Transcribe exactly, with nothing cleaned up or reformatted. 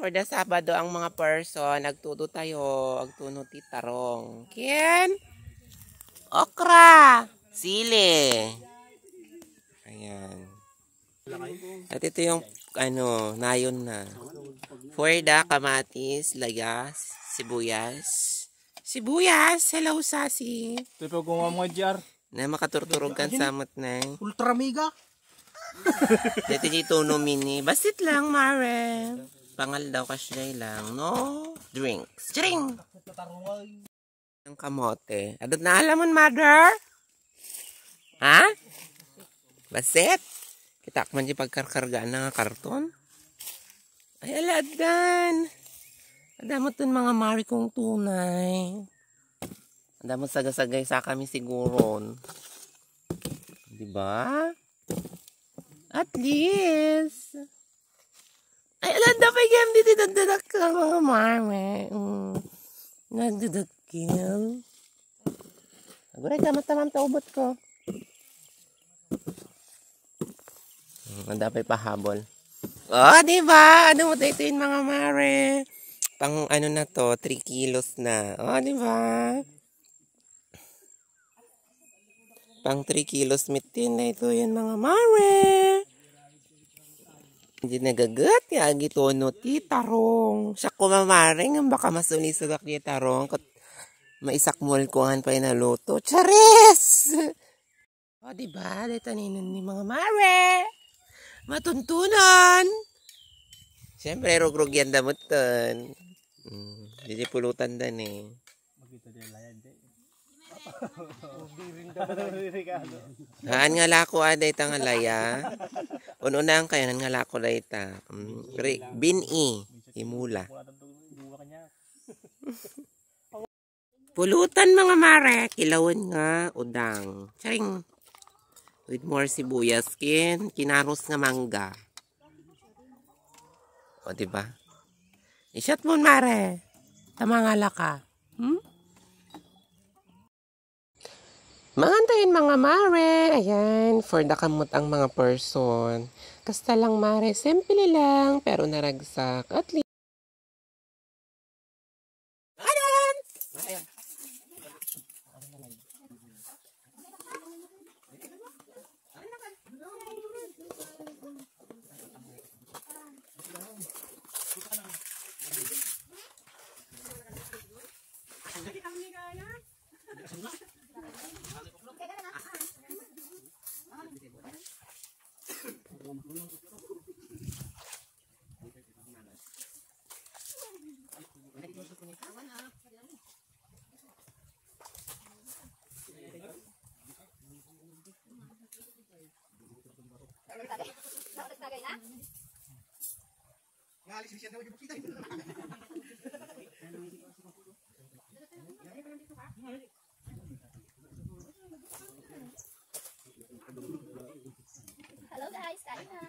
For the Sabado, ang mga person, agtudo tayo, agtuno ti tarong. Ken? Okra! Sili! Ayan. At ito yung, ano, nayon na. For the kamatis, layas, sibuyas. Sibuyas! Hello, Sasi! Ito po kung mga G R. Na makaturturog kan samot na eh. Ultra mega. Dito di tuno mini. Basit lang, Mare. Pangal daw, kasjay lang. No drinks. Chring! Ang kamote. Adot na alamon, mother? Ha? Basit? Kita man di pagkarkargaan na nga karton. Ay, ala, addan. Adamot dun mga mari kong tunay. Adamot sagasagay sa kami siguron. Di ba? At least. Ay, ala, dapat yung di dadadakkel, mga mami. Mm. Nagdadakkel. Aguray, tamad-tamad ta ubot ko. Mm, dapat pahabol. Oh, di ba? Ano mo ito yung mga mare? Pang ano na to, three kilos na. Oh, di ba? Pang three kilos meat din na ito yan, mga mare. Hindi nagagat, ya, agitono ti tarong. Siya ko, mamare, nga baka masulisog ak di tarong. Kat maisakmol ko han pay naluto. Charis! O, di ba? Dito ninon ni mga mare. Matuntunan. Siyempre, rugrug yan damot ton. Mm, di pulutan dan eh. Makita di layan, di. Haan nga lako, ah, dayta nga laya. Ununaan kayo, nan nga lako dayta. Mm, re-, bin-i, imula. Pulutan, mga mare, kilawan nga udang. Charing. With more sibuyas, kin, kinaros nga mangga. O, di ba? I-shot mo, mare. Tama nga laka. Hmm? Mangan tayo, mga mare. Ayan, for the kamot ang mga person. Kasta lang, mare, simple lang, pero naragsak. At least. Hello guys, kain na.